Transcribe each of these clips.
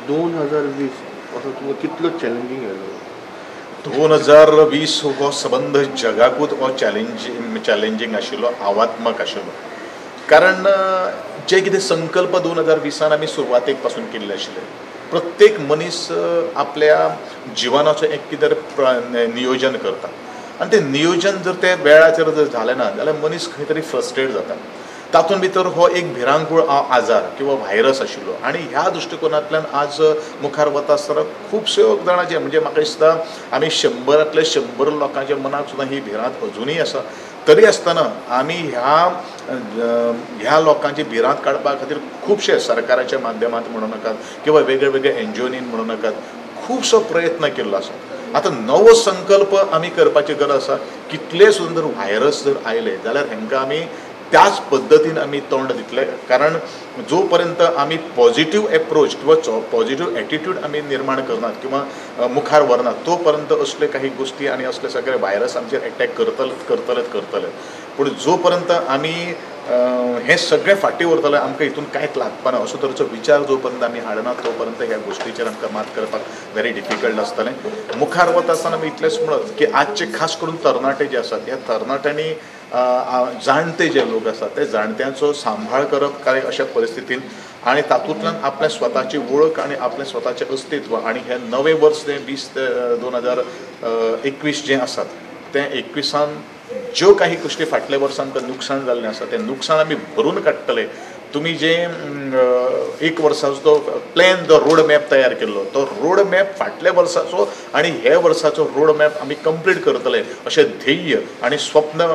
2020 असो तुमकां कितलो चॅलेंजींग आयलो? 2020 हो संबंद जगाकूच हो चॅलेंजींग आशिल्लो, आव्हात्मक आशिल्लो. कारण जे कितें संकल्प 2020 आमी सुरवातेक पासून केल्ले आशिल्ले, प्रत्येक मनीस आपल्या जिवनाचो एक कितें नियोजन करता आनी तें नियोजन जर ते वेळाचेर जर जालें ना जाल्यार मनीस खंय तरी फ्रस्ट्रेट जाता. तातूंत भितर हो एक भिरांकूळ आजार किंवा व्हायरस आशिल्लो आनी ह्या दृश्टिकोनांतल्यान आज मुखार वता आसतना खुबश्यो जाणांचे म्हणजे म्हाका दिसता आमी 100 100 लोकांच्या मनाक सुद्दां ही भिरांत अजुनूय आसा. तरी आसतना आमी ह्या लोकांची भिरांत काडपा खातीर खुबशे सरकाराच्या माध्यमांत म्हणू नाकात किंवा वेगळे वेगळे एनजीओनी म्हणू नाकात खुबसो प्रयत्न केल्लो आसा. आतां नवो संकल्प आमी करपाची गरज आसा. कितले सुद्दां जर व्हायरस जर आयले जाल्यार हेंकां आमी त्याच पद्दतीन आमी तोंड दितले. कारण जो पर्यंत आमी पॉझिटिव्ह एप्रोच किंवा पॉझिटिव्ह एटिट्यूड आमी निर्माण करनात किंवा मुखार व्हरनात तो पर्यंत असले काही गोष्टी आनी असले सगळे व्हायरस आमचेर एटॅक करतले. पूण जो पर्यंत आमी हें सगळें फाटीं उरतलें आमकां हितून कांयच लागपाना असो तरेचो विचार जो पर्यंत आमी हाडना तो पर्यंत ह्या गोष्टीचेर आमकां मात करपाक व्हेरी डिफिकल्ट आसतलें. मुखार वता आसतना आमी इतलेंच म्हणत की आजचे खास करून तरणाटे जे आसात ह्या तरणाट्यांनी जाणटे जे लोक आसात ते जाणट्यांचो सांबाळ करप काय अशा परिस्थितीन आनी तातूंतल्यान आपल्या स्वताची वळख आनी आपलें स्वताचें अस्तित्व आनी हें नवें वर्स जें 2021 जें आसात तें 21 ज्यो काही गोष्टी फाटल्या वर्सा आमकां नुकसान जाल्लें आसा तें नुकसान आमी भरून काडटले. तुमी जें एक वर्साचो तो प्लॅन जो रोड मॅप तयार केल्लो तो रोड मॅप फाटल्या वर्साचो आनी हे वर्साचो रोड मॅप आमी कंप्लीट करतले अशें ध्येय आनी स्वप्न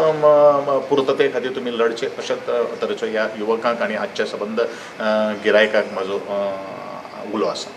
पुर्तते खातीर तुमी लढचे अशा तरेचो ह्या युवकांक आनी आजच्या सबंद गिरायकांक म्हाजो उलो आसा.